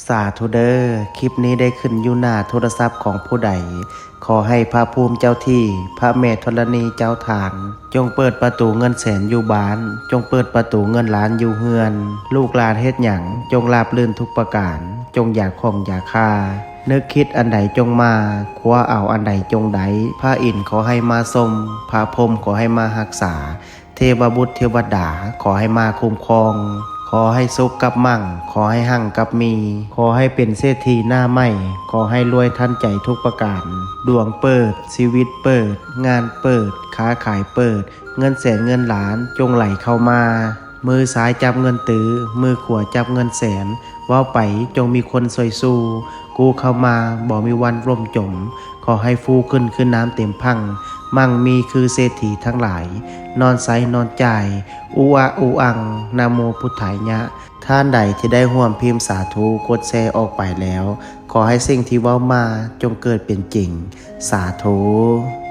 ສາທຸເດີ ຄລິບນີ້ໄດ້ຂຶ້ນຢູ່ໜ້າໂທລະສັບຂອງຜູ້ໃດ ຂໍໃຫ້ພະພູມເຈົ້າທີ່ ພະແມ່ທໍລະນີເຈົ້າທ່ານ ຈົ່ງເປີດປະຕູເງິນແສນຢູ່ບ້ານ ຈົ່ງເປີດປະຕູເງິນລ້ານຢູ່ເຮືອນ ລູກຫຼານເຮັດຫຍັງ ຈົ່ງລາບລື່ນທຸກປະການ ຈົ່ງຢ່າຂ້ອງຢ່າຄາ ນຶກຄິດອັນໃດຈົ່ງມາ ຄວ້າເອົາອັນໃດຈົ່ງໄດ້ ພະອິນຂໍໃຫ້ມາຊົມ ພະພົມຂໍໃຫ້ມາຮັກສາ ເທວະບຸດເທວະດາ ຂໍໃຫ້ມາຄຸ້ມຄອງ ຂໍໃຫ້ສຸກກັບມັ່ງ ຂໍໃຫ້ຮັ່ງກັບມີ ຂໍໃຫ້ເປັນເສດຖີໜ້າໃໝ່ ຂໍໃຫ້ລວຍທັນໃຈທຸກປະການ ດວງເປີດ ຊີວິດເປີດ ງານເປີດ ຄ້າຂາຍເປີດ ເງິນແສນເງິນລ້ານຈົ່ງໄຫຼເຂົ້າມາ ມືຊ້າຍຈັບເງິນຕື້ ມືຂວາຈັບເງິນແສນ ເວົ້າໄປຈົ່ງມີຄົນຊ່ວຍສູ້ ກູ້ເຂົ້າມາບໍ່ມີວັນລົ້ມຈົມ ຂໍໃຫ້ຟູຂຶ້ນຄືນ້ຳເຕັມພັ່ງ ມັ່ງມີຄືເສດຖີທັງຫຼາຍ ນອນໃຊ້ນອນຈ່າຍ ອຸອະອຸອັງ ນະໂມພຸດທາຍະ ທ່ານໃດທີ່ໄດ້ຮ່ວມພິມສາທຸ ກົດແຊອອກໄປແລ້ວ ຂໍໃຫ້ສິ່ງທີ່ເວົ້າມາຈົ່ງເກີດເປັນຈິງ ສາທຸ.